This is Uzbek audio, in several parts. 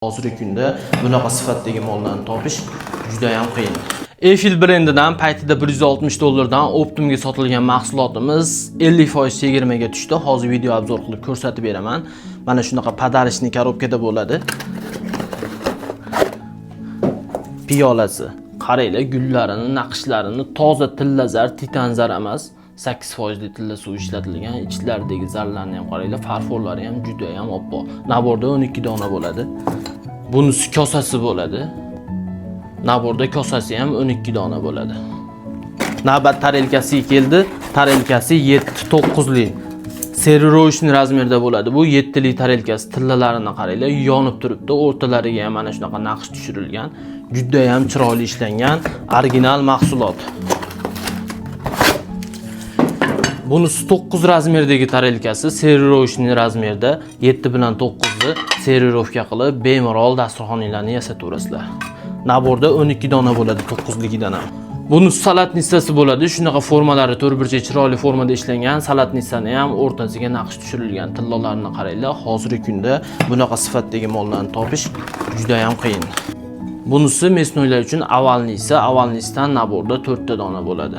Hozirgi kunda bunaqa sifatdagi mollarni topish juda ham qiyin. Eiffel brendidan paytida 160 dollardan оптом ga sotilgan mahsulotimiz 50% chegirmaga tushdi. Hozir video обзор qilib ko'rsatib beraman. Mana shunaqa подарочный коробка da bo'ladi. Piyolasi. Qaranglar, gullarini, naqshlarini toza tilla zar, titan zar emas. 8% li tilla suv ishlatilgan. Ichlaridagi zarlarni ham qaranglar, farforlari ham juda ham oppoq. Набор da 12 dona bo'ladi. Bunisi kosasi bo'ladi. Набор da kosasi ham 12 dona bo'ladi. Navbat tarelkasiga keldi. Tarelkasi 7-9 li. Сервировочный размер da bo'ladi. Bu 7 li tarelkasi, tillalarini qaranglar, yonib turibdi. O'rtalariga ham mana shunaqa naqsh tushirilgan. Juda ham chiroyli ishlangan, original mahsulot. Bunisi 9 размер dagi tarelkasi, сервировочный размер da 7 bilan 9 ni сервировка qilib, bemalol dasturxoninglarni yasataverasizlar. Набор da 12 dona bo'ladi 9ligidan ham. Buni салатница si bo'ladi. Shunaqa formalari to'rtburchak chiroyli formada ishlangan. Салатница ni ham o'rtasiga naqsh tushirilgan. Tillolarini qaranglar. Hozirgi kunda bunaqa sifatdagi mollarni topish juda ham qiyin. Bunisi мясной lar uchun овальный si, овальный sidan набор da 4 ta dona bo'ladi.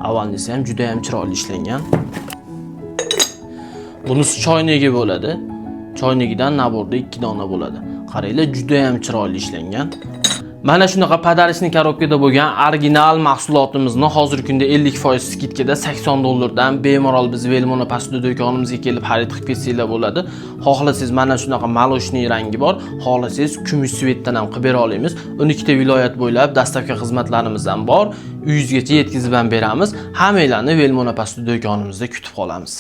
Овальный si ham juda ham chiroyli ishlangan. Bunisi choynigi bo'ladi. Choynigidan набор da 2 dona bo'ladi. Qaranglar, juda ham chiroyli ishlangan. Mana shunaqa подарочный коробка da bo'lgan original mahsulotimizni hozirgi kunda 50% скидка da 80 dollardan bemalol biz Velmona Посуда do'konimizga kelib xarid qilib ketsanglar bo'ladi. Xohlasangiz mana shunaqa молочный rangi bor, xohlasangiz kumush цвет dan ham qilib bera olamiz. 12 ta viloyat bo'ylab доставка xizmatlarimiz ham bor. Uyingizgacha yetkazib ham beramiz. Hammanglarni Velmona Посуда do'konimizda kutib qolamiz.